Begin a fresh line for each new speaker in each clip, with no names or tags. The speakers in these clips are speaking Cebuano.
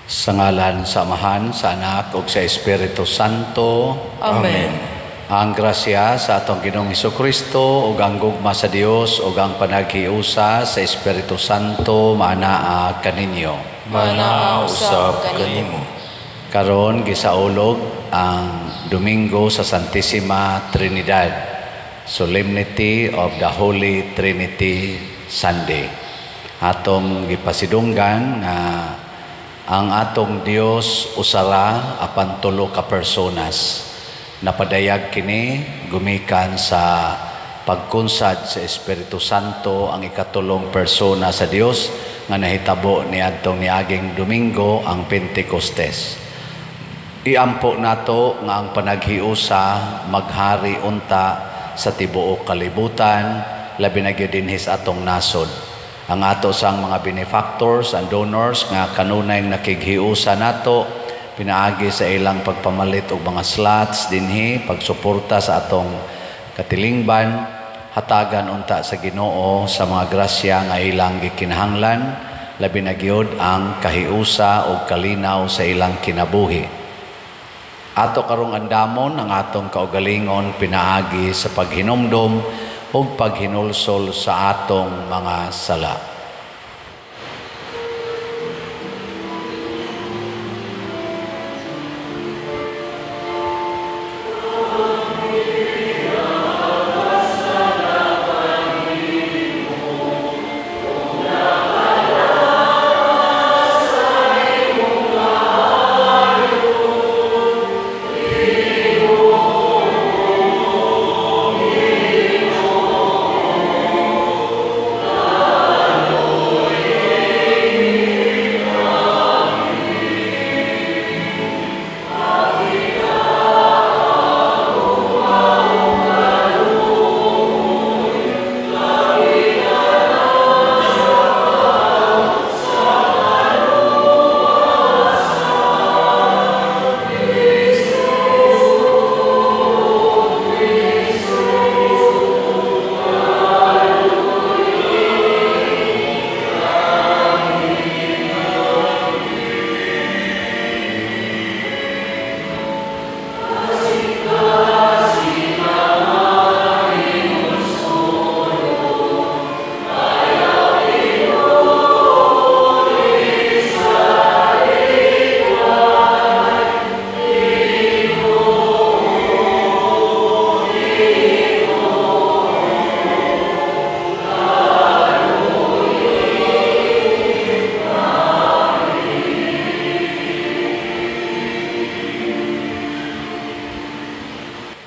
Sa ngalan sa Amahan, sa Anak ug sa Espiritu Santo.
Amen.
Ang grasya sa atong Ginoong Kristo ug ang gugma sa Dios ug ang panaghiusa sa Espiritu Santo maanaa kaninyo.
Maanaa usab kanimo.
Karon gisaulog ang Domingo sa Santissima Trinidad, Solemnity of the Holy Trinity Sunday. Atong gipasidunggan nga ang atong Dios usara apan tulo ka personas. Napadayag kini gumikan sa pagkunsad sa Espiritu Santo, ang ikatulong persona sa Dios, nga nahitabo niadtong niaging Domingo, ang Pentecostes. Iampo nato nga ang panaghiusa maghari unta sa tibuok kalibutan, labi na gyud dinhi sa atong nasod. Ang ato sang mga benefactors and donors nga kanunay nakighiusa nato pinaagi sa ilang pagpamalit og mga slots dinhi, pagsuporta sa atong katilingban, hatagan unta sa Ginoo sa mga grasya nga ilang gikinahanglan, labi na gyud ang kahiusa og kalinaw sa ilang kinabuhi. Ato karong andamon ang atong kaugalingon pinaagi sa paghinumdom ug paghinulsol sa atong mga sala.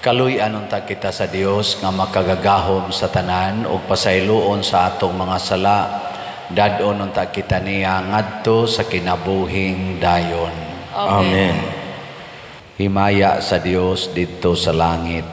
Kaluy-an unta kita sa Dios nga makagagahom sa tanan ug pasayloon sa atong mga sala. Dad-on unta kita niya ngadto sa kinabuhing dayon.
Amen.
Himaya sa Dios didto sa langit.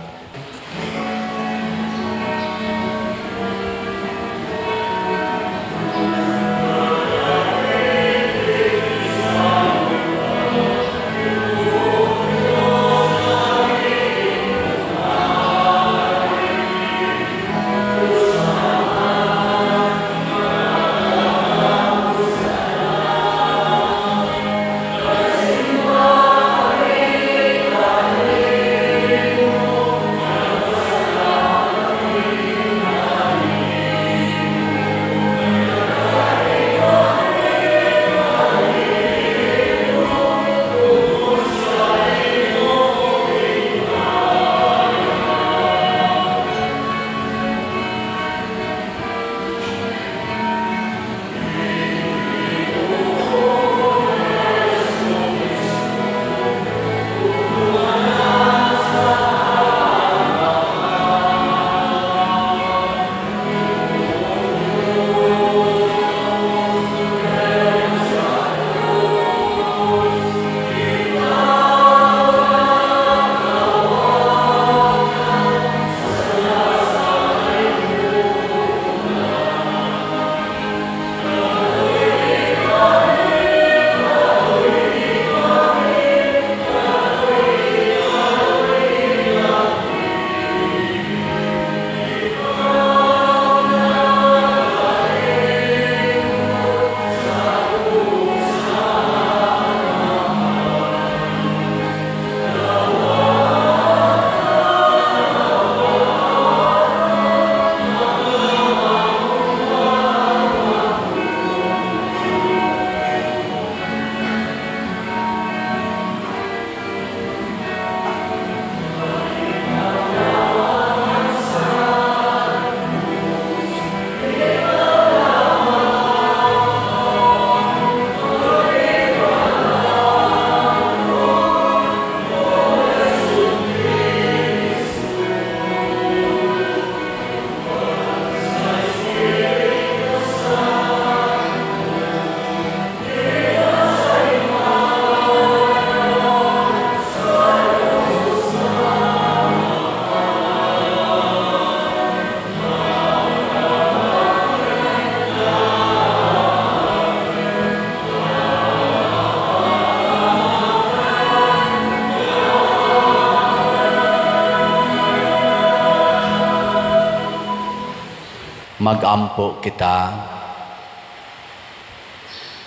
Magampo kita.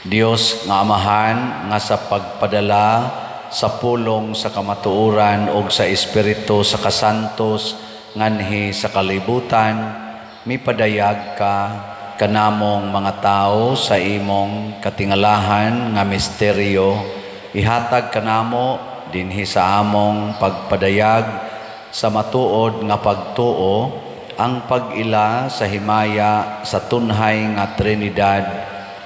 Dios nga Amahan, nga sa pagpadala sa pulong sa kamatuoran ug sa Espiritu sa kasantos nganhi sa kalibutan, mipadayag ka kanamong mga tao sa imong katingalahan nga misteryo. Ihatag kanamo dinhi sa among pagpadayag sa matuod nga pagtuo ang pag-ila sa himaya sa tunhay nga Trinidad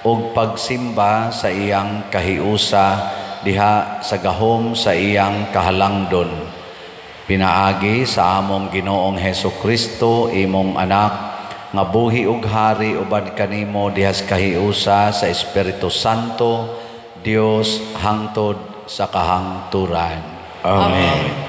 ug pagsimba sa iyang kahiusa diha sa gahom sa iyang kahalangdon. Pinaagi sa among Ginoong Hesus Kristo, imong anak, nga buhi ug hari uban kanimo diha sa kahiusa sa Espiritu Santo, Dios hangtod sa kahangturan.
Amen.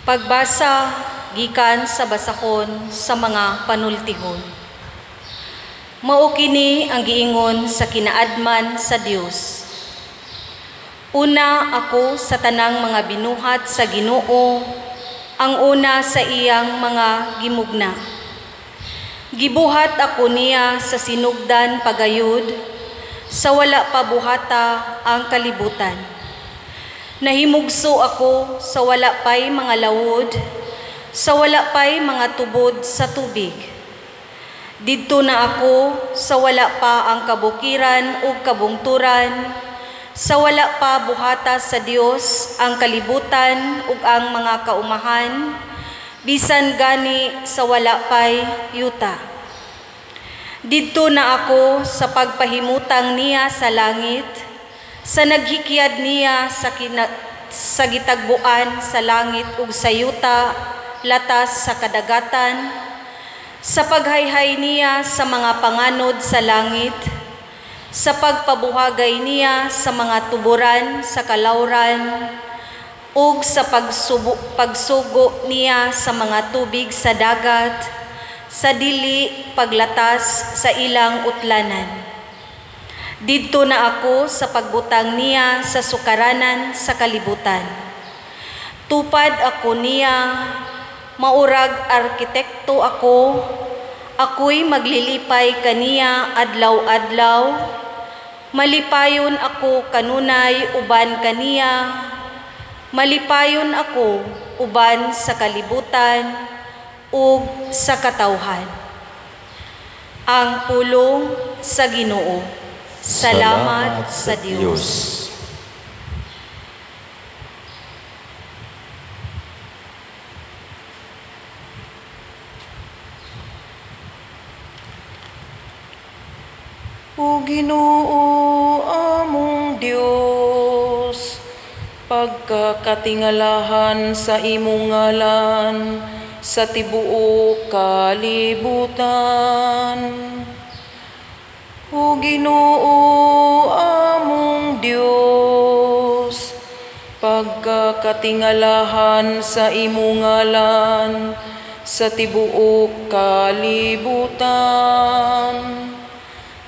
Pagbasa gikan sa basakon sa mga panultihon. Mao kini ang giingon sa kinaadman sa Dios. Una ako sa tanang mga binuhat sa Ginoo, ang una sa iyang mga gimugna. Gibuhat ako niya sa sinugdan pagayod, sa wala pa buhata ang kalibutan. Nahimugso ako sa wala pa'y mga lawod, sa wala pa'y mga tubod sa tubig. Didto na ako sa wala pa ang kabukiran ug kabungturan, sa wala pa buhata sa Dios ang kalibutan ug ang mga kaumahan, bisan gani sa wala pa'y yuta. Didto na ako sa pagpahimutang niya sa langit, sa naghikyad niya sa gitagbuan sa langit ug sa yuta, latas sa kadagatan, sa paghayhay niya sa mga panganod sa langit, sa pagpabuhagay niya sa mga tuburan sa kalawran, ug sa pagsugo niya sa mga tubig sa dagat, sa dili paglatas sa ilang utlanan. Didto na ako sa pagbutang niya sa sukaranan sa kalibutan. Tupad ako niya, maurag arkitekto ako, ako'y maglilipay kaniya adlaw-adlaw, malipayon ako kanunay uban kaniya, malipayon ako uban sa kalibutan ug sa katawhan. Ang pulong sa Ginoo. Salamat sa Dios.
O Ginoo among Dios, pagkakatingalahan sa imong ngalan sa tibuok kalibutan. O Ginoo among Dios, pagkakatingalahan sa imong ngalan sa tibuok kalibutan.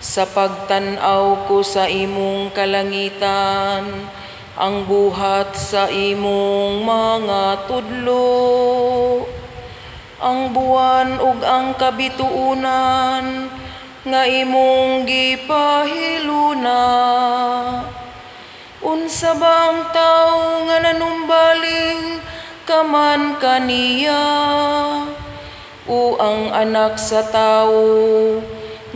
Sa pagtan-aw ko sa imong kalangitan, ang buhat sa imong mga tudlo, ang buwan ug ang kabituunan nga imong gipahiluna. Unsa ba ang tawo nga nanumbaling kaman kaniya, o ang anak sa tawo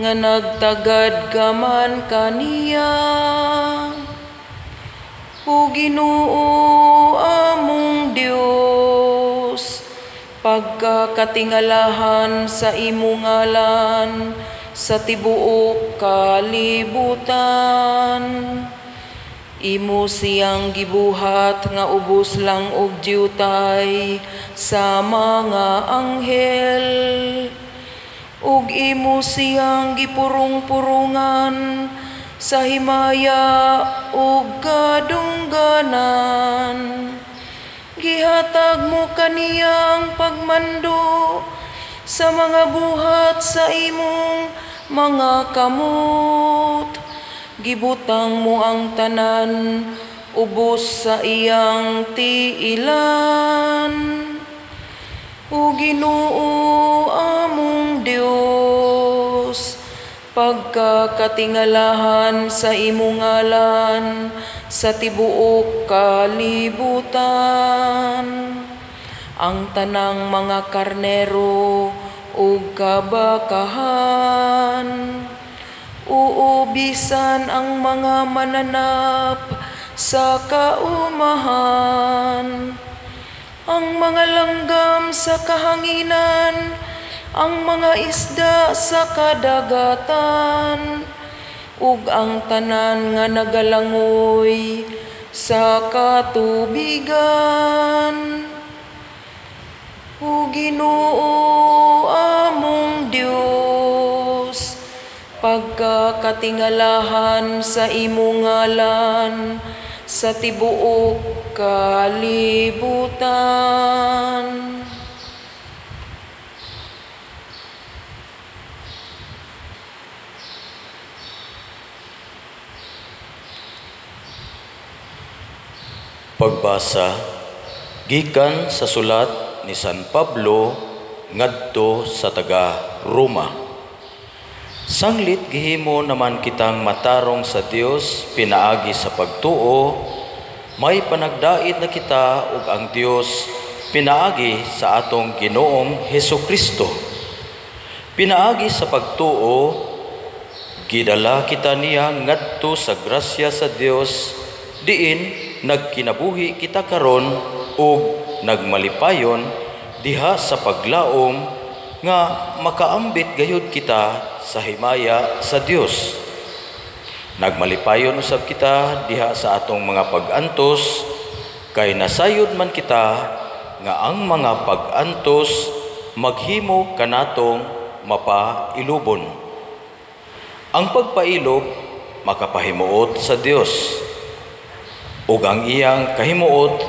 nga nagtagad kaman kaniya? O Ginoo among Dios, pagkakatingalahan sa imong ngalan sa tibuok kalibutan. Imo siyang gibuhat nga ubos lang og diutay sa mga anghel, ug imo siyang gipurong-purungan sa himaya ug kadungganan. Gihatag mo kaniya ang pagmando sa mga buhat sa imong mga kamot. Gibutang mo ang tanan ubos sa iyang tiilan. O Ginoo among Dios, pagkakatingalahan sa imong ngalan sa tibuok kalibutan. Ang tanang mga karnero ug kabakahan, uubisan ang mga mananap sa kaumahan, ang mga langgam sa kahanginan, ang mga isda sa kadagatan, ug ang tanan nga nagalangoy sa katubigan. O Ginoo among Dios, pagkakatingalahan sa imong ngalan sa tibuok kalibutan.
Pagbasa gikan sa sulat ni San Pablo ngadto sa taga Roma. Sanglit gihimo naman kitang matarong sa Dios pinaagi sa pagtuo, may panagdait na kita ug ang Dios pinaagi sa atong Ginoong Hesukristo. Pinaagi sa pagtuo, gidala kita niya ngadto sa grasya sa Dios, diin nagkinabuhi kita karon ug nagmalipayon diha sa paglaom nga makaambit gayud kita sa himaya sa Dios. Nagmalipayon usab kita diha sa atong mga pag-antos, kay nasayod man kita nga ang mga pag-antos maghimo kanatong mapailubon. Ang pagpailob makapahimuot sa Dios, ug ang iyang kahimuot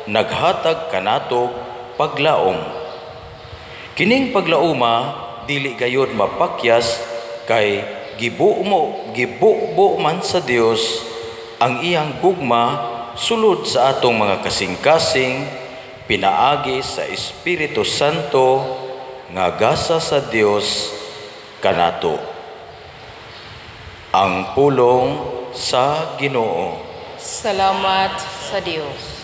naghatag kanato paglaom. Kining paglaoma dili gayud mapakyas kay gibubo man sa Dios ang iyang gugma sulod sa atong mga kasing-kasing pinaagi sa Espiritu Santo nga gasa sa Dios kanato. Ang pulong sa Ginoo.
Salamat sa Dios.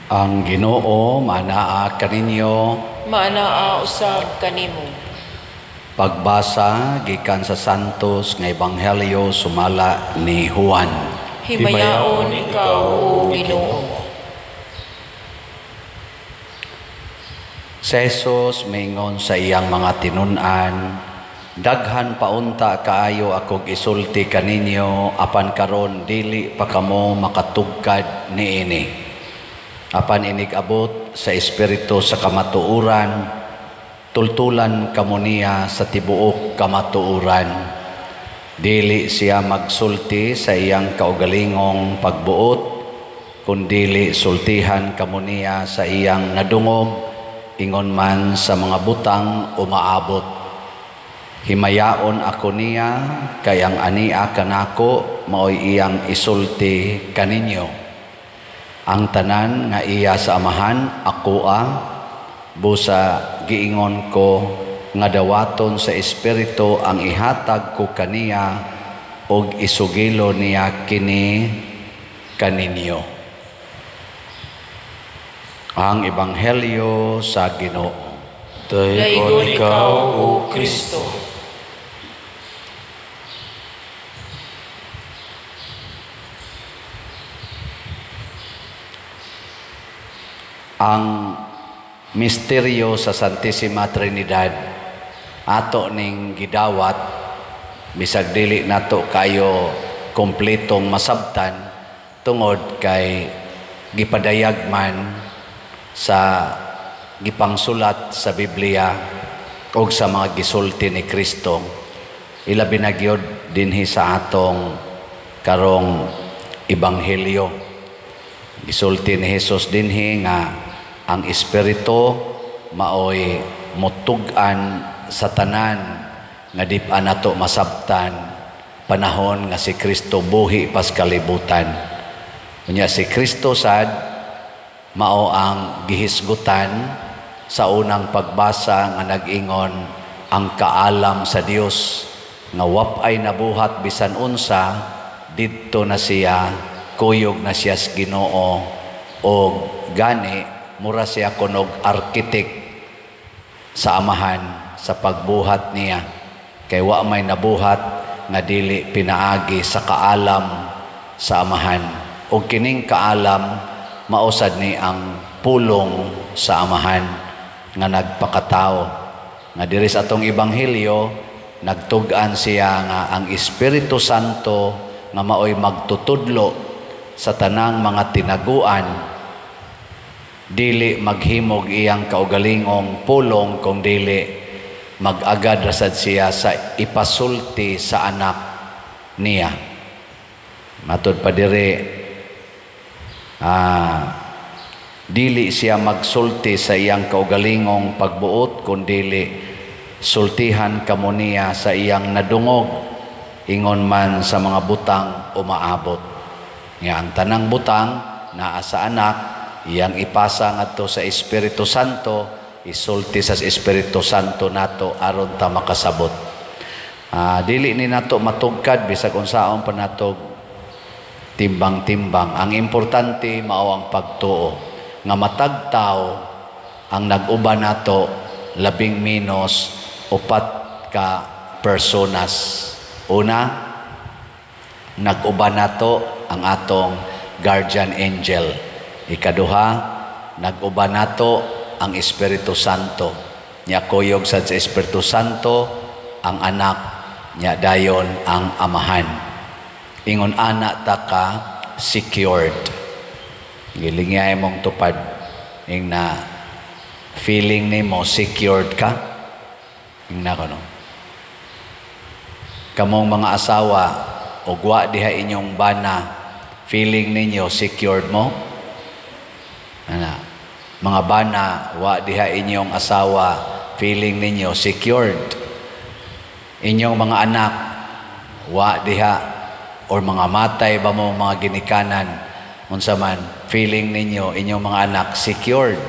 Ang Ginoo manaa kaninyo,
Maanaa usab kanimo.
Pagbasa gikan sa Santos nga Ebanghelyo sumala ni Juan.
Himayaon ikaw, o Ginoo.
Si Jesus mingon sa iyang mga tinun-an, daghan paunta kaayo akog isulti kaninyo, apan karon dili pa kamo makatugkad niini. Apan inig-abot sa Espiritu sa kamatuoran, tultulan kamo niya sa tibuok kamatuoran. Dili siya magsulti sa iyang kaugalingong pagbuot, kundili sultihan kamo niya sa iyang nadungog, ingon man sa mga butang umaabot. Himayaon ako niya, kay ang ania kanako maoy iyang isulti kaninyo. Ang tanan nga iya sa Amahan, akoa, busa giingon ko nga dawaton sa Espiritu ang ihatag ko kaniya ug isugilo niya kini kaninyo. Ang Ebanghelyo sa Ginoo.
Daygon ikaw, O Kristo.
Ang misteryo sa Santissima Trinidad ato ning gidawat, bisag dili nato kayo kompletong masabtan tungod kay gipadayag man sa gipangsulat sa Biblia og sa mga gisulti ni Kristo, ilabi na gyud dinhi sa atong karong ebanghelyo. Gisulti ni Hesus dinhi nga ang Espiritu maoy mutug-an sa tanan nga di pa nato masabtan panahon nga si Kristo buhi pas kalibutan. Unya si Kristo sad mao ang gihisgutan sa unang pagbasa nga nag-ingon ang kaalam sa Dios nga wapay nabuhat bisan unsa, didto na siya, kuyog na siya sa Ginoo, og gani mura siya kunog arkitek sa Amahan sa pagbuhat niya, kay wa may nabuhat nga dili pinaagi sa kaalam sa Amahan. Og kining kaalam mausad ni ang pulong sa Amahan nga nagpakatao, nga diri sa atong ebanghelyo nagtug-an siya nga ang Espiritu Santo nga maoy magtutudlo sa tanang mga tinaguan, dili maghimog iyang kaugalingong pulong kung dili mag-agad rasad siya sa ipasulti sa anak niya. Matod pa diri, dili siya magsulti sa iyang kaugalingong pagbuot, kun dili sultihan kamo niya sa iyang nadungog, ingon man sa mga butang umaabot. Nga ang tanang butang naa sa anak, iyang ipasa ngadto sa Espiritu Santo, isulti sa Espiritu Santo nato aron ta makasabot. Dili ni nato matugkad bisag unsaon pa nato timbang-timbang. Ang importante mao ang pagtuo nga matag tawo ang nag-uban nato labing minos upat ka personas. Una, nag-uban nato ang atong guardian angel. Ikaduha, nag-uban nato ang Espiritu Santo. Nya kuyog sad sa Espiritu Santo ang anak, nya dayon ang Amahan. Ingon ana ta ka secured. Gilingay mong tupad ing na feeling nimo secured ka. Ing na kono. Kamong mga asawa og wa diha inyong bana, feeling ninyo secured mo? Ana, mga bana, wa diha inyong asawa, feeling ninyo secured. Inyong mga anak, wa diha, or mga matay ba mo mga ginikanan, unsa man feeling ninyo inyong mga anak secured.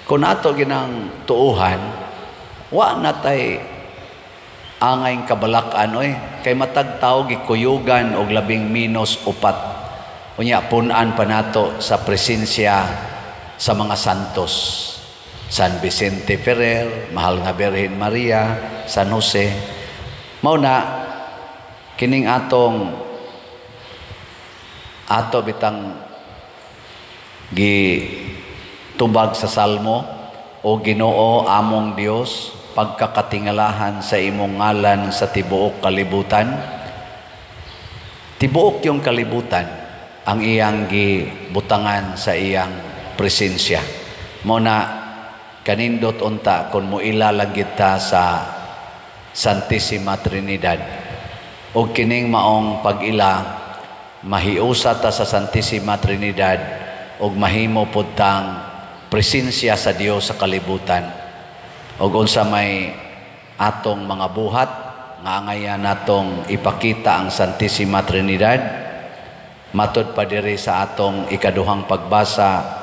Kung ato ginang tuuhan, wa na tay angay kabalak-an oy, kay matag tawo gikuyugan og labing minos upat. Unya pun-an pa nato sa presensya sa mga santos. San Vicente Ferrer, Mahal nga Birhen Maria, San Jose. Mao na kining atong ato bitang gitubag sa Salmo, O Ginoo among Dios, pagkakatingalahan sa imong ngalan sa tibuok kalibutan. Tibuok yung kalibutan ang iyang gibutangan sa iyang presensya. Mao na kanindot unta kung moila lang kita sa Santissima Trinidad. O kining maong pag-ila, mahiusa ta sa Santissima Trinidad og mahimo pud tang presensya sa Dios sa kalibutan. Og unsa may atong mga buhat nga angayan natong ipakita ang Santissima Trinidad, matud pa diri sa atong ikaduhang pagbasa,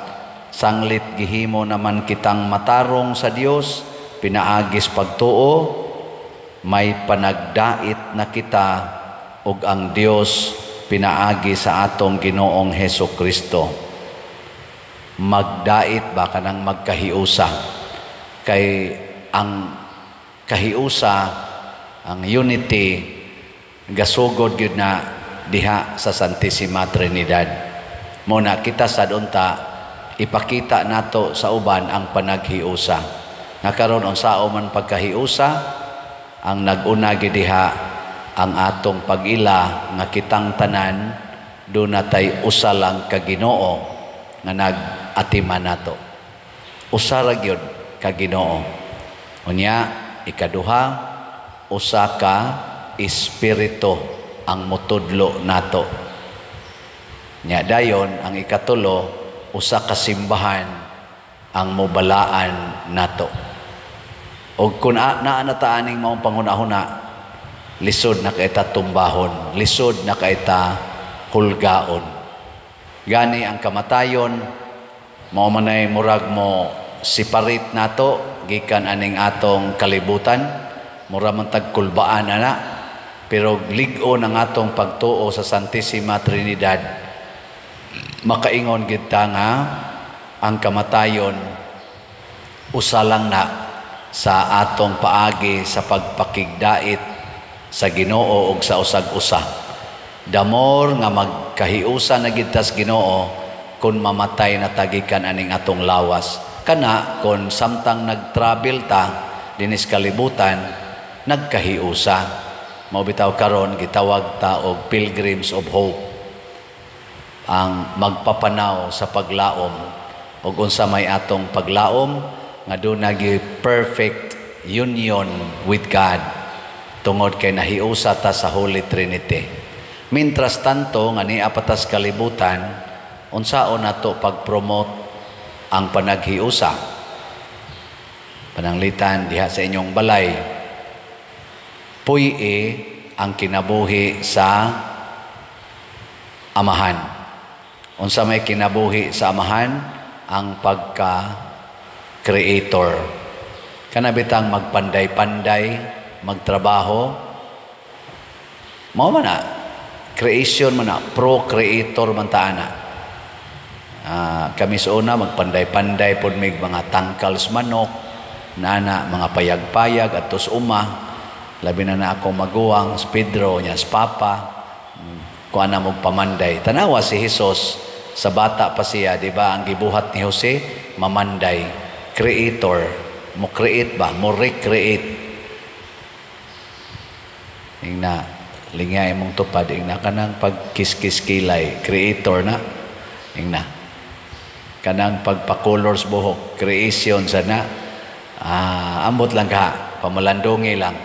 sanglit gihimo naman kitang matarong sa Dios pinaagis pagtuo, may panagdait na kita ug ang Dios pinaagi sa atong Ginoong Hesus Kristo. Magdait ba kanang magkahiusa, kay ang kahiusa, ang unity, gasugod gyud na diha sa Santissima Trinidad. Mo na kita sad unta ipakita nato sa uban ang panaghiusa. Nga karon, unsao man pagkahiusa, ang nag-una gid diha ang atong pag-ila nga kitang tanan duna tay usa lang ka Ginoo nga nag-atiman nato. Usa ra gyud ka Ginoo. Unya ikaduha, usa ka Espiritu ang motudlo nato. Nya dayon ang ikatulo, usa ka simbahan ang mobalaan nato. Og kung naa na ta aning maong panghuna-huna, lisod na kay ta tumbahon, lisod na kay ta hulgaon. Gani ang kamatayon mao manay murag mo separate nato gikan aning atong kalibutan, mura man tag kulbaan ana, pero lig-on ang atong pagtuo sa Santissima Trinidad, makaingon gid ta nga ang kamatayon usa lang na sa atong paagi sa pagpakigdait sa Ginoo ug sa usag-usa. The more nga magkahiusa na gid tas Ginoo kung mamatay na ta gikan aning atong lawas. Kana kon samtang nagtravel ta dinis kalibutan, nagkahiusa. Mao bitaw karon gitawag ta og Pilgrims of Hope, ang magpapanaw sa paglaom. Ug unsa may atong paglaom? Nga duna perfect union with God tungod kay nahiusa ta sa Holy Trinity. Mintras tanto nga nia pa tas kalibutan, unsaon nato pag-promote ang panaghiusa? Pananglitan diha sa inyong balay, puy-i ang kinabuhi sa amahan. Unsa may kinabuhi sa amahan? Ang pagka-creator. Kana bitang magpanday-panday, magtrabaho, mao man na creation man na, pro-creator man ta ana. Kami sa una magpanday-panday pod mig mga tangkals manok, nana mga payag-payag atos uma, labi na na akong maguwang, si Pedro, niya si Papa, kuha na mong pamanday. Tanawa si Jesus, sa bata pa siya, di ba, ang gibuhat ni Jose, mamanday, creator, mo create ba, mo recreate. Ingna, lingya imong tupad, ingna kanang pagkiskis kilay, creator na. Ingna, kanang pagpa-colors buhok, creation sa na. Ambot lang ka, pamalandungi lang.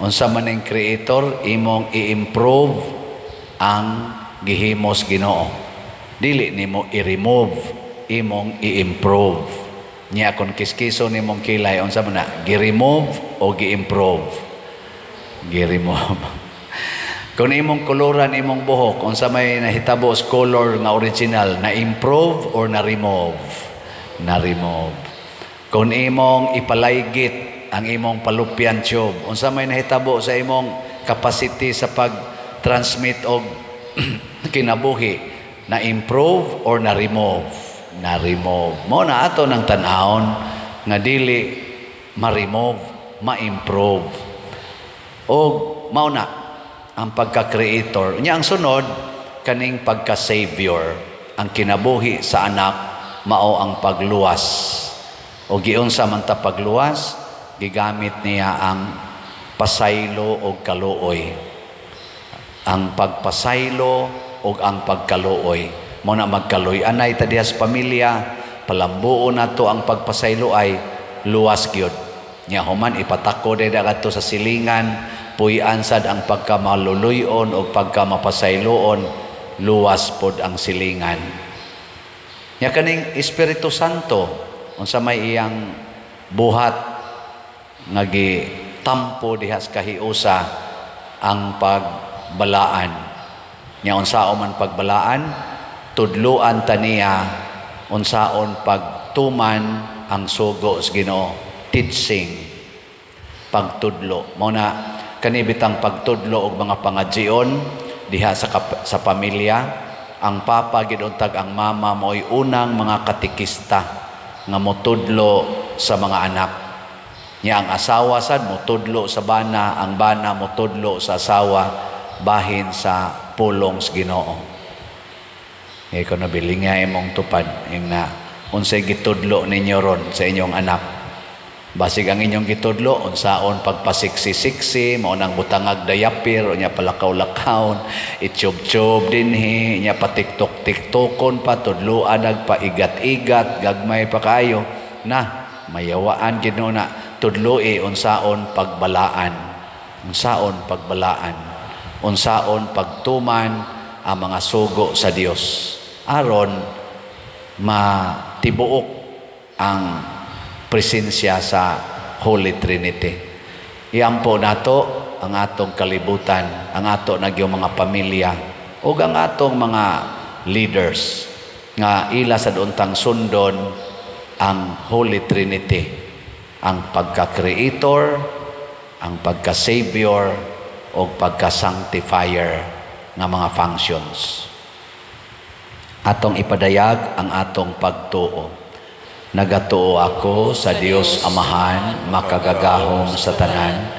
Unsa man ang creator, imong i-improve ang gihimos Ginoo. Dili nimo i-remove, imong i-improve. Nya kon kiskiso nimong kilay, unsa man na, gi-remove o gi-improve? Gi-remove. Kung imong koloran imong buhok, unsa may nahitabo sa color nga original, na-improve or na-remove? Na-remove. Kung imong ipalaygit ang imong fallopian tube, unsa may nahitabo sa imong capacity sa pag-transmit og kinabuhi, na-improve or na-remove? Na-remove. Mo na ato ng tan-awon nga dili ma-remove, ma-improve. O mao na ang pagka-creator. Nya ang sunod kaning pagka-savior, ang kinabuhi sa anak mao ang pagluwas. O giunsa man ta pagluwas, gigamit niya ang pasaylo og kaluoy. Ang pagpasaylo og ang pagkaluoy. Mo na magkaluoy anay ta diha sa pamilya, palambuon nato ang pagpasaylo ay luwas gyud. Nya human ipatako day kadto sa silingan, puy-an sad ang pagkamaluluyon o pagkamapasayloon, luwas pod ang silingan. Nya kaning Espiritu Santo, unsa may iyang buhat nga gitampo diha sa kahiusa? Ang pagbalaan. Nya unsaon man pagbalaan? Tudluan ta niya unsaon pagtuman ang sugo sa Ginoo, teaching, pagtudlo. Mao na kani bitang pagtudlo og mga pangajion diha sa pamilya. Ang papa gid untag ang mama mo'y unang mga katikista nga motudlo sa mga anak. Nya ang asawa sad motudlo sa bana, ang bana motudlo sa asawa bahin sa pulong sa Ginoo. Ikaw na bilinga imong tupad ing na unsay gitudlo ninyo ron sa inyong anak. Basig ang inyong gitudlo unsaon pagpasiksi-siksi, mao nang butangag dayapir unya palakaw-lakawon, itsyub-tsyub dinhi, nya patiktok-tiktokon pa, tudloan nagpaigat-igat, gagmay pa kayo na mayawaan gid na tudloi unsaon pagbalaan, unsaon pagbalaan, unsaon pagtuman ang mga sugo sa Dios aron matibuok ang presensya sa Holy Trinity. Iampo nato ang atong kalibutan, ang ato nagyong mga pamilya ug ang atong mga leaders nga ila sa untang sundon ang Holy Trinity, ang pagka-creator, ang pagka-savior o pagka-sanctifier nga mga functions. Atong ipadayag ang atong pagtuo. Nagatuo ako sa Dios Amahan, makagagahom sa tanan,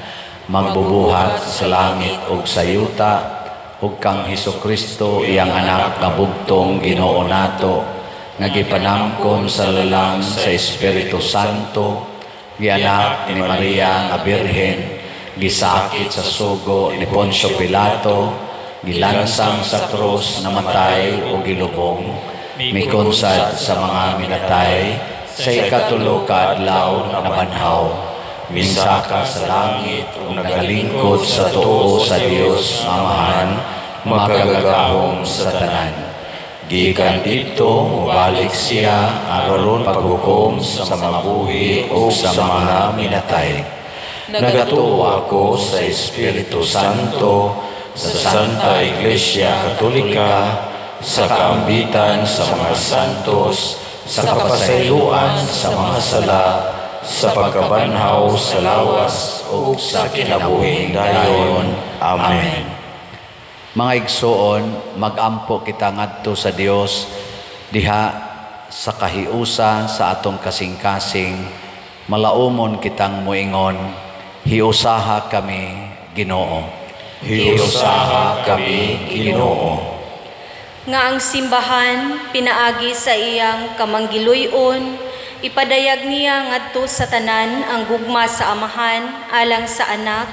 magbubuhat sa langit ug sa yuta, ug kang Hesukristo iyang anak nga bugtong Ginoo nato, nga gipanangkom sa lalang sa Espiritu Santo, gianak ni Maria nga Birhen, gisakit sa sugo ni Poncio Pilato, gilansang sa krus, namatay o gilubong, mikonsad sa mga minatay, sa ikatulo ka adlaw nabanhaw, misaka sa langit ug nagalingkod sa tuo sa Dios Amahan, makagagahom sa tanan. Gikan didto mobalik siya aron paghukom sa mga buhi ug sa mga minatay. Nagatuo ako sa Espiritu Santo, sa Santa Iglesia Katolika, sa kaambitan sa mga santos, sa kapasayloan sa mga sala, sa pagkabanhaw sa lawas ug sa kinabuhing dayon. Amen. Mga igsoon, magampo kita ngadto sa Dios diha sa kahiusa sa atong kasing-kasing. Malaumon kitang muingon, hiusaha kami, Ginoo.
Hiusaha kami, Ginoo.
Nga ang simbahan pinaagi sa iyang kamanggiluyon, ipadayag niya ngadto sa tanan ang gugma sa Amahan alang sa Anak,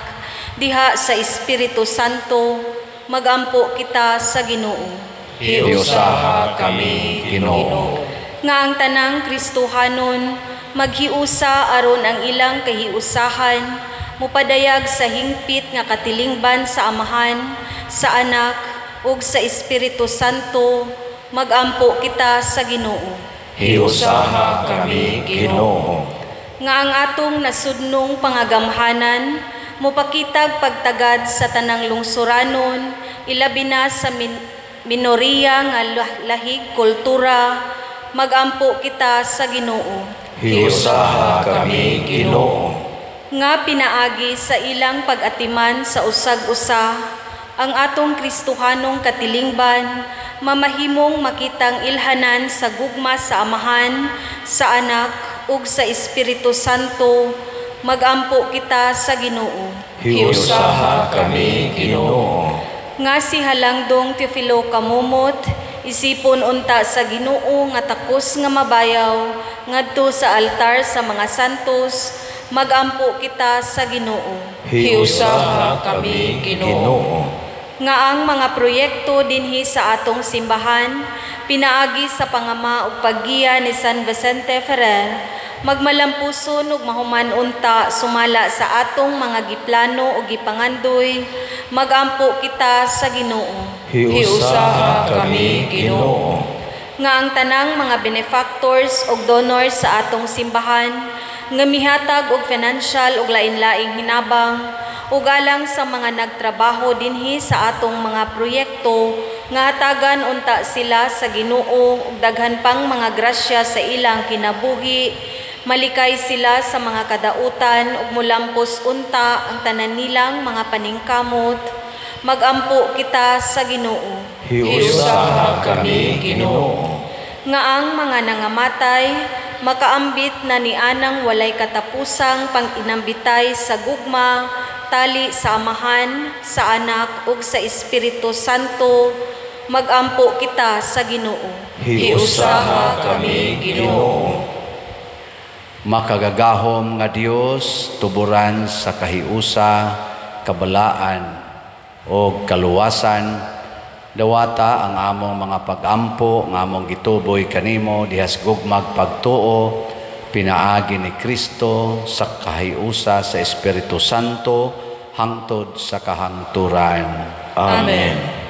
diha sa Espiritu Santo, magampo kita sa Ginoo.
Hiusaha kami, Ginoo.
Nga ang tanang Kristohanon maghiusa aron ang ilang kahiusahan mupadayag sa hingpit nga katilingban sa Amahan, sa Anak ug sa Espiritu Santo, magampo kita sa Ginoo.
Hiusaha kami, Ginoo.
Nga ang atong nasudnong pangagamhanan mupakitag pagtagad sa tanang lungsuranon, ilabi na sa minoriya nga lahig kultura, magampo kita sa Ginoo.
Hiusaha kami, Ginoo.
Nga pinaagi sa ilang pag-atiman sa usag-usa ang atong Kristohanong katilingban, mamahimong makitang ilhanan sa gugma sa Amahan, sa Anak ug sa Espiritu Santo, magampo kita sa Ginoo.
Hiusaha kami, Ginoo.
Nga si Halangdong Teofilo Camomot, isipon unta sa Ginoo nga takos nga mabayaw ngadto sa altar sa mga santos, magampo kita sa Ginoo.
Hiusaha kami, Ginoo.
Nga ang mga proyekto dinhi sa atong simbahan pinaagi sa pangama ug paggiya ni San Vicente Ferrer, magmalampuson ug mahuman unta sumala sa atong mga giplano ug gipangandoy, magampo kita sa Ginoo.
Hiusaha kami, Ginoo.
Nga ang tanang mga benefactors ug donors sa atong simbahan nga mihatag og financial ug lain-laing hinabang ug alang sa mga nagtrabaho dinhi sa atong mga proyekto, nga hatagan unta sila sa Ginoo ug daghan pang mga grasya sa ilang kinabuhi, Malikay sila sa mga kadautan ug molampos unta ang tanan nilang mga paningkamot. Magampo kita sa Ginoo.
Hiusaha kami, Ginoo.
Nga ang mga nangamatay makaambit na nianang walay katapusang panginambitay sa gugma, tali sa Amahan, sa Anak ug sa Espiritu Santo. Magampo kita sa Ginoo.
Hiusaha kami, Ginoo.
Makagagahom nga Dios, tuburan sa kahiusa, kabalaan o kaluwasan, dawata ang among mga pagampo nga among gituboy kanimo dihas gugmag pagtuo, pinaagi ni Kristo sa kahiusa sa Espiritu Santo hangtod sa kahangturan.
Amen.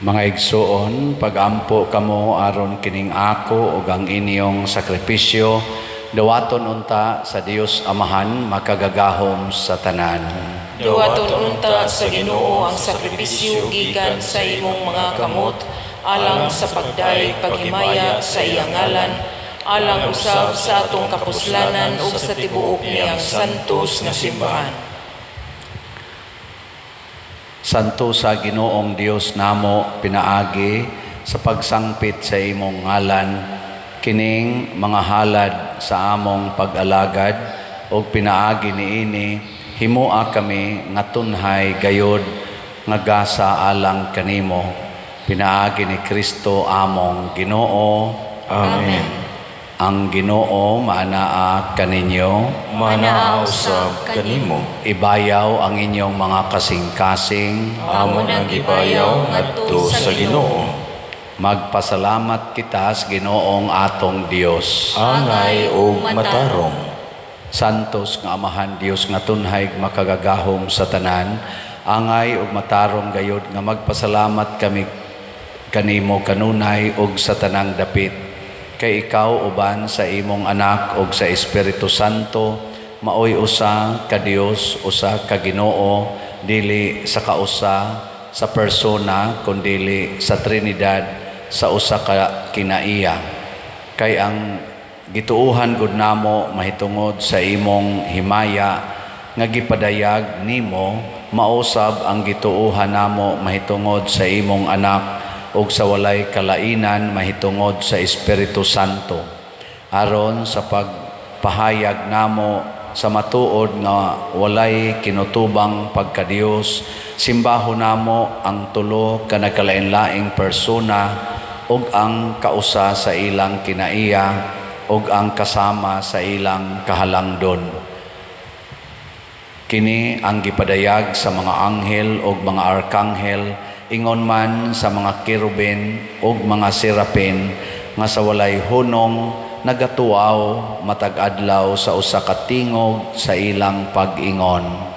Mga igsoon, pagampo kamo aron kining ako ug ang inyong sakripisyo, dawaton unta sa Dios Amahan makagagahom sa tanan.
Dawaton unta sa Ginoo ang sakripisyo gikan sa imong mga kamot, alang sa pagdayeg paghimaya sa iyang ngalan, alang usab sa atong kapuslanan ug sa tibuok niyang santos nga simbahan.
Santo sa Ginoong Dios namo pinaagi sa pagsangpit sa imong ngalan, kining mga halad sa among pag-alagad og pinaagi niini himoa kami nga tunhay gayod nga gasa alang kanimo, pinaagi ni Kristo among Ginoo.
Amen.
Ang Ginoo maanaa kaninyo,
manaa usab kanimo.
Ibayaw ang inyong mga kasing-kasing,
amo nang gibayaw ngadto sa Ginoo.
Magpasalamat kita sa Ginoong atong Dios.
Angay og matarong.
Santos nga Amahan Dios nga tunhay makagagahom sa tanan, angay og matarong gayod nga magpasalamat kami kanimo kanunay og sa tanang dapit. Kay ikaw uban sa imong anak og sa Espiritu Santo maoy usa ka Dios, usa ka Ginoo, dili sa kausa sa persona kundili sa Trinidad sa usa ka kinaiya. Kay ang gituohan gud namo mahitungod sa imong himaya nga gipadayag nimo, mausab ang gituohan namo mahitungod sa imong anak ug sa walay kalainan mahitungod sa Espiritu Santo, aron sa pagpahayag namo sa matuod nga walay kinutubang pagkadiyos, simbaho namo ang tulo ka nagkalain-laing persona ug ang kausa sa ilang kinaiya ug ang kasama sa ilang kahalangdon. Kini ang gipadayag sa mga anghel ug mga arkanghel, ingon man sa mga kerubin ug mga serapin nga sa walay hunong nagatuaw matag adlaw sa usa ka tingog sa ilang pag-ingon.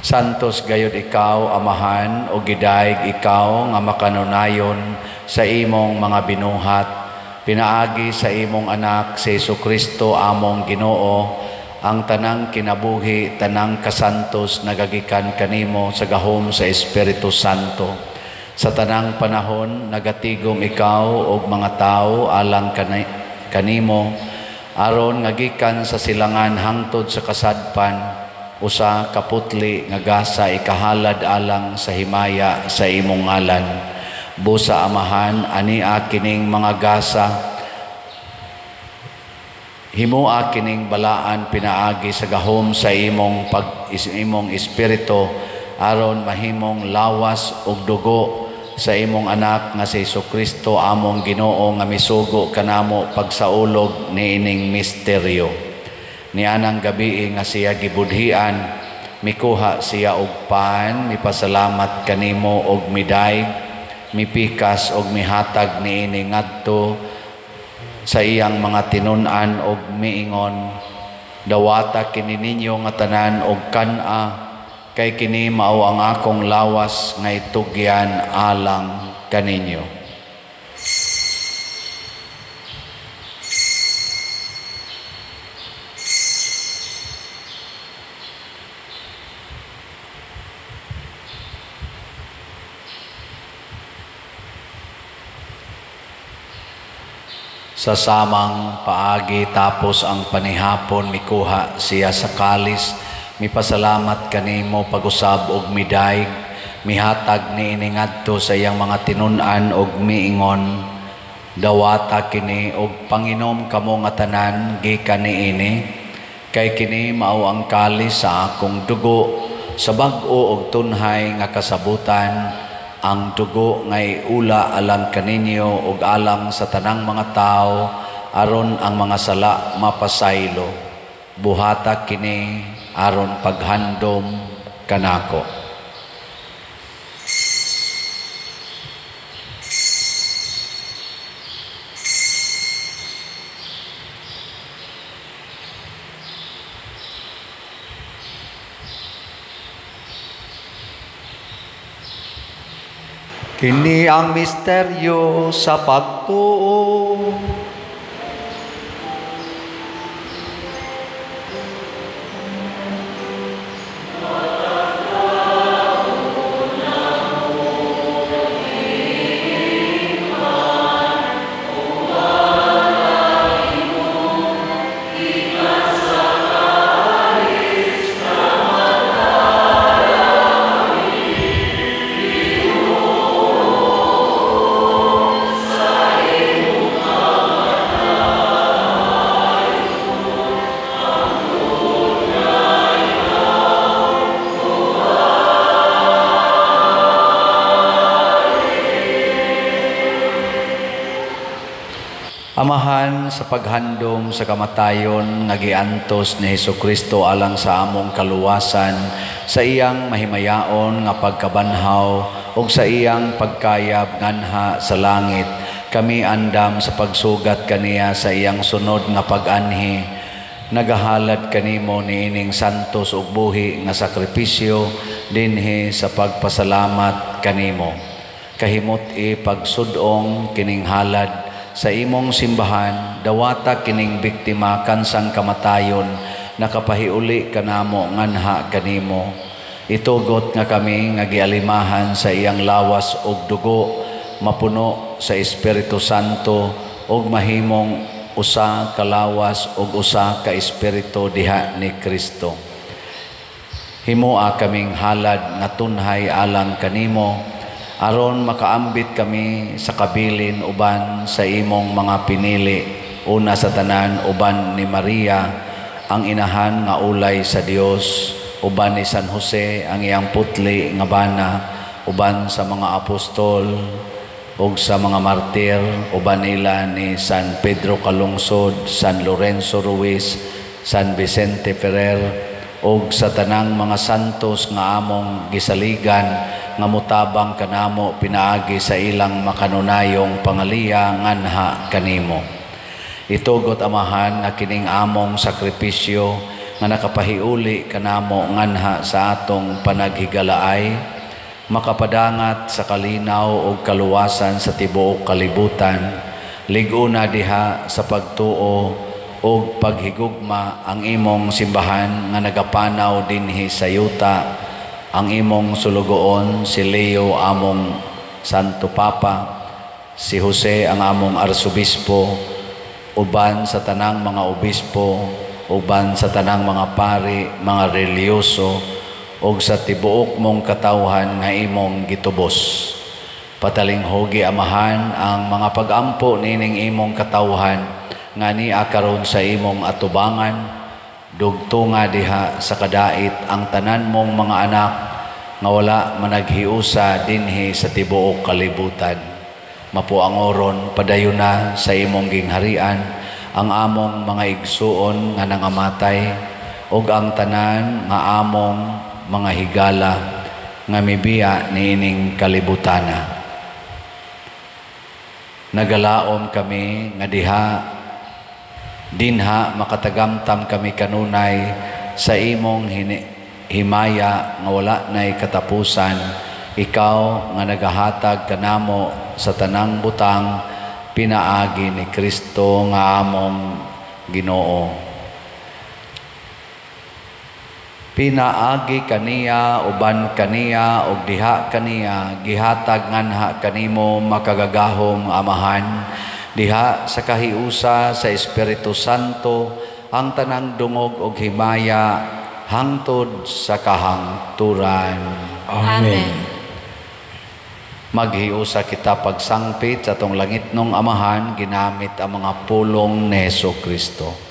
Santos gayud ikaw, Amahan, o gidayeg ikaw nga makanunayon sa imong mga binuhat, pinaagi sa imong anak si Jesucristo among Ginoo, ang tanang kinabuhi, tanang kasantos nagagikan kanimo sa gahom sa Espiritu Santo. Sa tanang panahon nagatigom ikaw og mga tawo alang kanimo, aron nga gikan sa silangan hangtod sa kasadpan, usa ka putli nga gasa ikahalad alang sa himaya sa imong ngalan. Busa Amahan, ania kining mga gasa, himoa kining balaan pinaagi sa gahom sa imong imong espiritu, aron mahimong lawas ug dugo sa imong anak nga si Jesucristo among Ginoo nga misugo kanamo pagsaulog niining misteryo. Nianang gabii nga siya gibudhian, mikuha siya og pan, mipasalamat kanimo og midayeg, mipikas og mihatag niini ngadto sa iyang mga tinun-an og miingon, dawata kini ninyo nga tanan og kan-a, kay kini mao ang akong lawas nga itugyan alang kaninyo. Sa samang paagi tapos ang panihapon, mikuha siya sa kalis, mipasalamat kanimo pag-usab og midayeg, mihatag niini ngadto sa iyang mga tinun-an og miingon, dawata kini og panginom kamo nga tanan gikan niini, kay kini mao ang kalis sa akong dugo sa bag-o og tunhay nga kasabutan, ang dugo ngay ula alang kaninyo ug alang sa tanang mga tao, aron ang mga sala mapasaylo. Buhata kini aron paghandom kanako. Kini ang misteryo sa pagtuo. Amahan, sa paghandom sa kamatayon nga giantos ni Hesukristo alang sa among kaluwasan, sa iyang mahimayaon nga pagkabanhaw ug sa iyang pagkayab nganha sa langit, kami andam sa pagsugat kaniya sa iyang sunod nga pag-anhi. Nagahalad kanimo niining santos ug buhi nga sakripisyo dinhi sa pagpasalamat kanimo. Kahimot-i pagsud-ong kining halad sa imong simbahan, dawata kining biktima kansang kamatayon, nakapahiuli kanamo nganha kanimo. Itugot nga kami nga gialimahan sa iyang lawas ug dugo, mapuno sa Espiritu Santo ug mahimong usa ka lawas ug usa ka espiritu diha ni Kristo. Himoa kaming halad nga tunhay alang kanimo, aron makaambit kami sa kabilin uban sa imong mga pinili, una sa tanan uban ni Maria, ang inahan nga ulay sa Dios, uban ni San Jose ang iyang putli nga bana, uban sa mga apostol ug sa mga martir, uban nila ni San Pedro Calungsod, San Lorenzo Ruiz, San Vicente Ferrer, ug sa tanang mga santos nga among gisaligan nga mutabang kanamo pinaagi sa ilang makanunayong pangaliya nganha kanimo. Itugot, Amahan, nga kining among sakripisyo nga nakapahiuli kanamo nganha sa atong panaghigalaay, makapadangat sa kalinaw ug kaluwasan sa tibuok kalibutan, lig-una diha sa pagtuo ug paghigugma ang imong simbahan nga nagapanaw dinhi sa yuta, ang imong sulugoon si Leo among Santo Papa, si Jose ang among Arsobispo, uban sa tanang mga obispo, uban sa tanang mga pari, mga reliyoso, ug sa tibuok mong katawhan nga imong gitubos. Patalinghugi, Amahan, ang mga pagampo nining imong katawhan nga nia karon sa imong atubangan. Dugtunga diha sa kadait ang tanan mong mga anak nga wala managhiusa dinhi sa tibuok kalibutan. Mapuangoron padayon na sa imong gingharian ang among mga igsuon nga nangamatay ug ang tanan nga among mga higala nga mibiya niining kalibutana. Nagalaom kami nga diha dinha makatagamtam kami kanunay sa imong himaya nga wala nay katapusan, ikaw nga nagahatag kanamo sa tanang butang pinaagi ni Kristo nga among Ginoo. Pinaagi kaniya, uban kaniya, ug diha kaniya, gihatag nganha kanimo makagagahom Amahan, diha sa kahiusa sa Espiritu Santo ang tanang dungog og himaya hangtod sa kahangturan.
Amen.
Maghiusa kita pagsangpit sa atong langitnong Amahan ginamit ang mga pulong ni Hesukristo.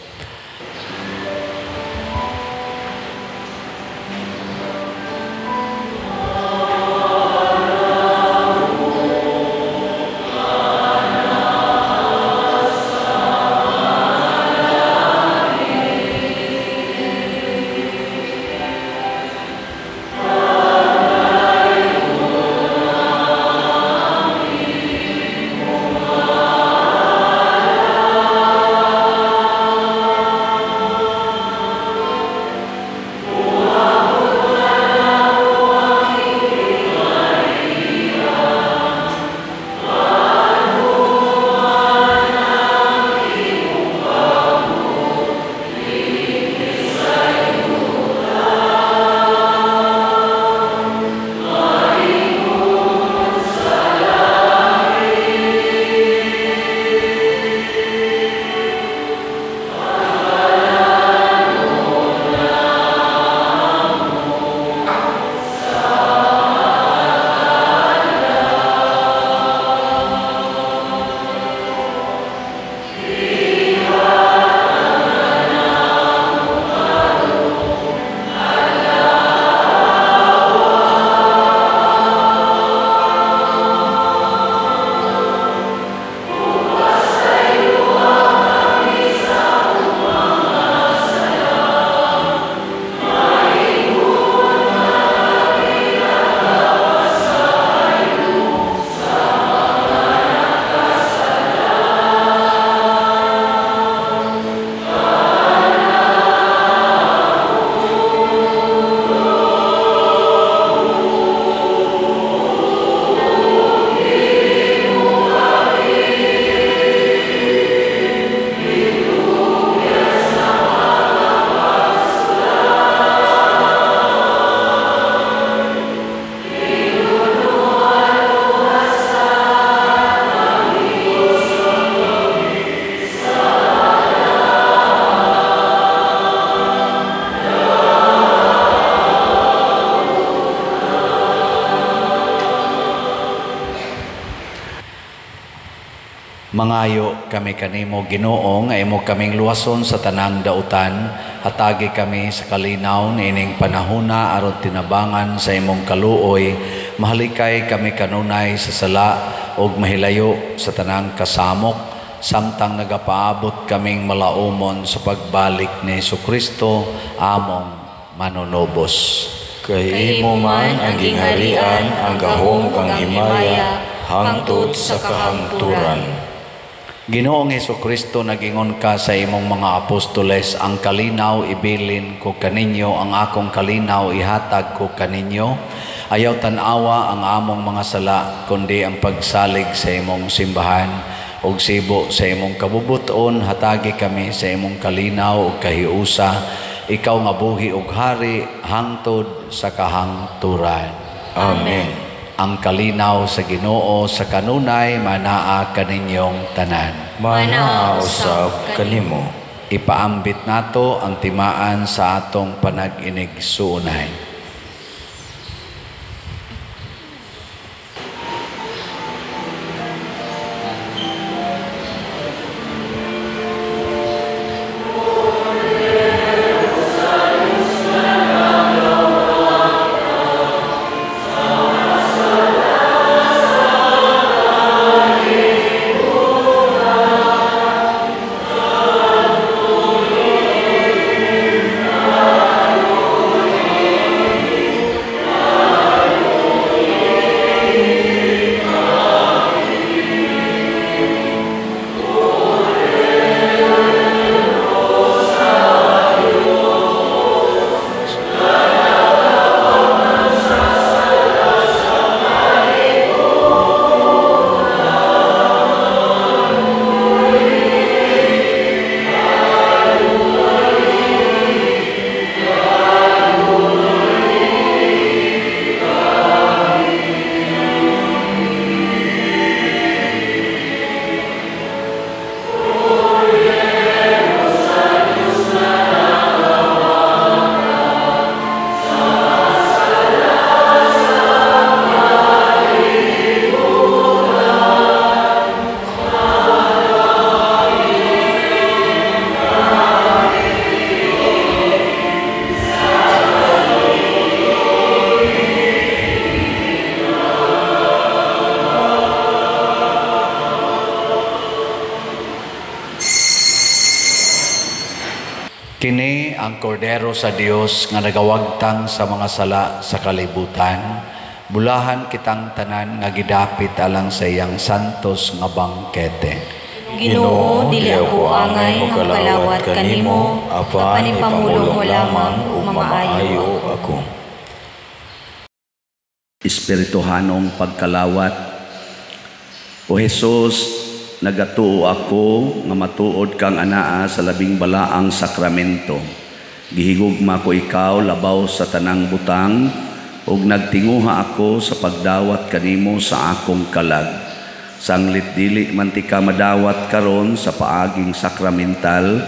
Mangayo kami kanimo, Ginoo, nga imo kaming luwason sa tanang dautan. Hatagi kami sa kalinaw niining panahona aron tinabangan sa imong kaluoy. Mahalikay kami kanunay sa sala ug mahilayo sa tanang kasamok, samtang nagapaabot kaming malaumon sa pagbalik ni Hesukristo among manunubos.
Kay imo man ang gingharian, ang gahom ug ang himaya, hangtod sa kahangturan.
Ginoong Hesukristo, nagingon ka sa imong mga apostoles, ang kalinaw ibilin ko kaninyo, ang akong kalinaw ihatag ko kaninyo. Ayaw tan-awa ang among mga sala, kundi ang pagsalig sa imong simbahan ug sibo sa imong kabubuton. Hatagi kami sa imong kalinaw ug kahiusa, ikaw nga buhi ug hari hangtod sa kahangturan.
Amen.
Ang kalinaw sa Ginoo sa kanunay manaa kaninyong tanan.
Manaa usab kanimo.
Ipaambit nato ang timaan sa atong panag-inigsuonay. Kini ang kordero sa Dios nga nagawagtang sa mga sala sa kalibutan. Bulahan kitang tanan nga gidapit alang sa iyang santos nga bangkete.
Ginoo, dili ako angay nga kalawat kanimo, apan ipamulong mo lamang ug mamaayo
ako.
Espirituhanong pagkalawat. O Jesus, nagatuo ako nga matuod kang anaa sa labing balaang sakramento. Gihigugma ko ikaw labaw sa tanang butang, ug nagtinguha ako sa pagdawat kanimo sa akong kalag. Sanglit dili man ti ka madawat karon sa paaging sakramental,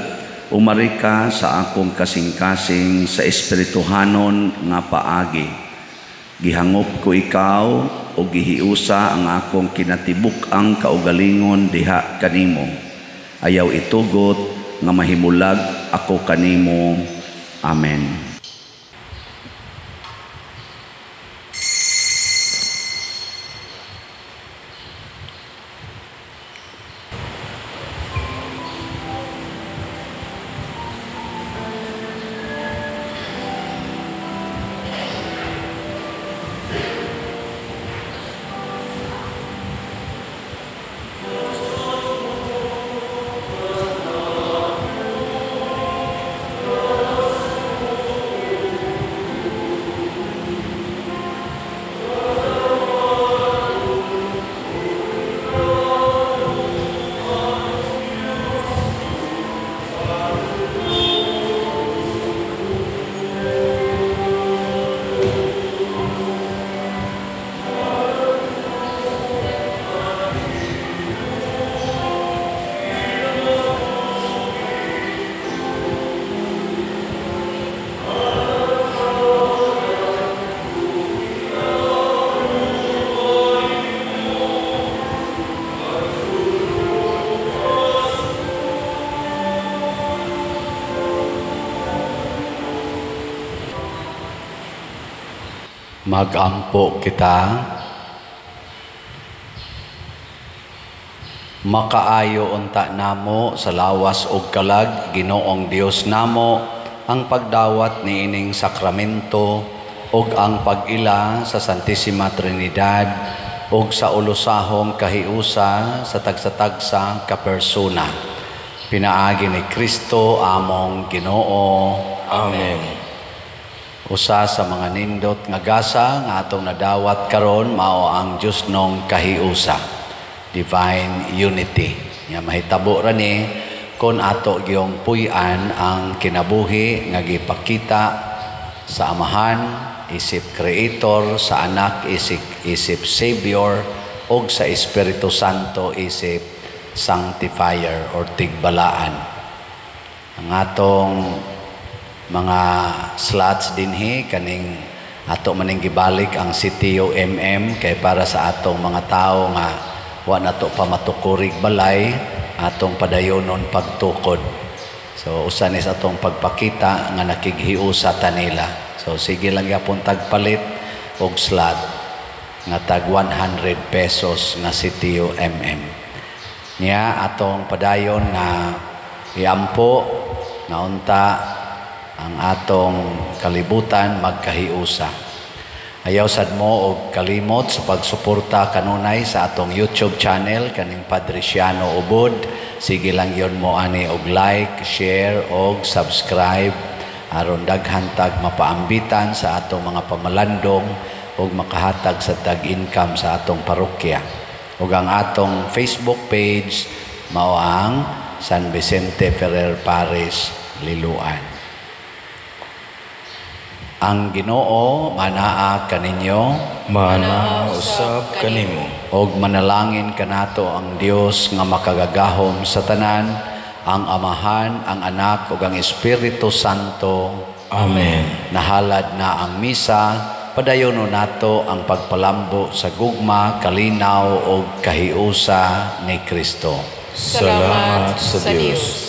umari ka sa akong kasing-kasing sa espirituhanon nga paagi. Gihangop ko ikaw o gihiusa ang akong kinatibuk-ang kaugalingon diha kanimo. Ayaw itugot nga mahimulag ako kanimo. Amen. Magampo kita. Makaayo unta namo sa lawas ug kalag, Ginoong Dios namo, ang pagdawat niining sakramento ug ang pag-ila sa Santissima Trinidad ug sa ulusahong kahiusa sa tagsa-tagsa ka persona. Pinaagi ni Kristo among Ginoo.
Amen.
Usa sa mga nindot nga gasa nga atong nadawat karon mao ang Diosnong kahiusa, divine unity. Nga mahitabo ra ni kon ato giyong puy-an ang kinabuhi nga gipakita sa Amahan isip Creator, sa Anak isip Savior, ug sa Espiritu Santo isip Sanctifier or Tigbalaan. Ang atong mga slots dinhi, kaning ato maning gibalik ang CTO MM kay para sa atong mga tao nga wa nato pa matukurig balay, atong padayonon pagtukod. So usa ni sa atong pagpakita nga nakighiusa ta nila. So sige lang gyapon tagpalit og slot nga tag 100 pesos nga CTO MM. Niya atong padayon nga iampo nga unta ang atong kalibutan magkahiusa. Ayaw sad mo og kalimot sa pagsuporta kanunay sa atong YouTube channel kaning Padre Siano Ubod. Sige lang yon mo ani og like, share og subscribe aron daghan tag mapaambitan sa atong mga pamalandong ug makahatag sa tag income sa atong parokya. Ug ang atong Facebook page mao ang San Vicente Ferrer Parish, Liloan. Ang Ginoo manaa kaninyo,
Manaa usab kanimo.
Og manalangin kanato ang Dios nga makagagahom sa tanan, ang Amahan, ang Anak ug ang Espiritu Santo.
Amen.
Nahalad na ang misa, padayono nato ang pagpalambo sa gugma, kalinaw ug kahiusa ni Kristo.
Salamat sa Dios.